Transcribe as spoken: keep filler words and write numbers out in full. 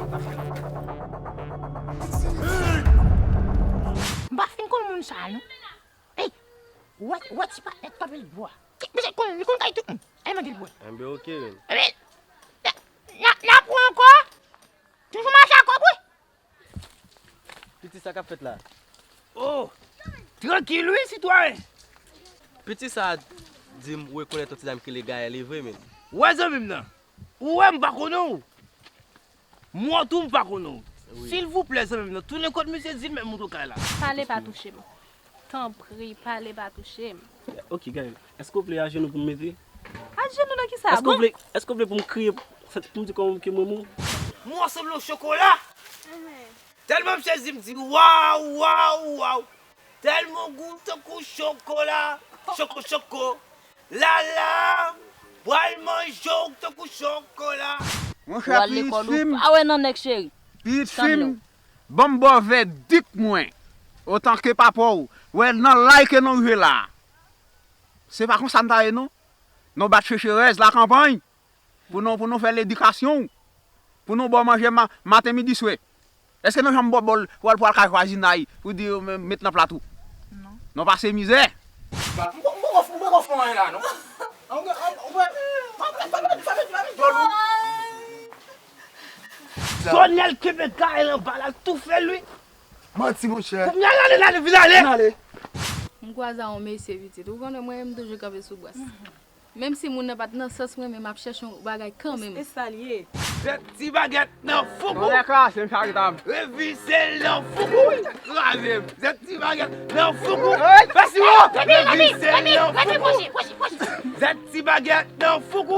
M pa fin konn moun sa, non. Ey, ou wè, ou wè ti patnè k kanpe l bò a. Ti, mesye, konn, li konn kay tout moun. Al mande l bò. Enben, oke, menm. Enben, n a, n a, n a pran ankò. Toujou mache ak kòb, wi. Piti, sa k ap fèt la? Oh! Trankil, wi, sitwayen. Piti sa a di m rekonèt yon ti dam ki rele Gaëlle vre, menm. Ou wè zanmi m nan? Ou wè m pa konnen w. Mwen tou m pa konnen w. Wi. Silvouplè, zanmi m nan, tounen kot misye, di l mèt monte kay la. Pale pa touche m. Tanpri, pale pa touche m. Ok, Gaëlle, èske w vle ajenou pou m mete? Ajenou nan kisa? Èske w vle, èske w vle pou m kriye, pou m di kòman ke mwen mouri? Mwen sanble yon chokola. Tèlman m sezi, m di, waw, waw, waw. Tèlman gou tankou chokola. Choko, choko. Lala, pral manje w tankou chokola. Monchè, piti fi m, pa wè nan nèg cheri. Piti fi m, ban m ba w vèdik mwen. Otan ke papa w, wè nan lay ke nou rive la. Se pa konsa n ta ye non. Nou bat checherèz lakanpay. Pou nou, pou nou fè ledikasyon w. Pou nou ba w manje ma-, maten, midi, swè. Èske nou janm ba w bòl pou al, pou al kay vwazinay, pou di yo met nan plat ou? Non. Nou pase mizè. M poko, m poko, m poko fè anyen la, non. An, an, ou wè, pa, pa, pa, pa, pa, pa, pa, pa, Zonèl kenbe Gaëlle anba la, l toufe l, wi. Manti, monchè. Kounye a, l ale, l ale, vin ale. Vin ale. M kwaze a yon mesye, pitit. Ou konnen mwen, m toujou kanpe sou bras. Menm si moun nan pa t nan sans mwen, men m ap chèche yon bagay kanmenm. E sa l ye? Zèt ti bagèt nan foukou. Mwen kraze m charitab. Revize l nan foukou. Kraze m. Zèt ti bagèt nan foukou. Fè siwo. Revize l nan foukou. Zèt ti bagèt nan foukou.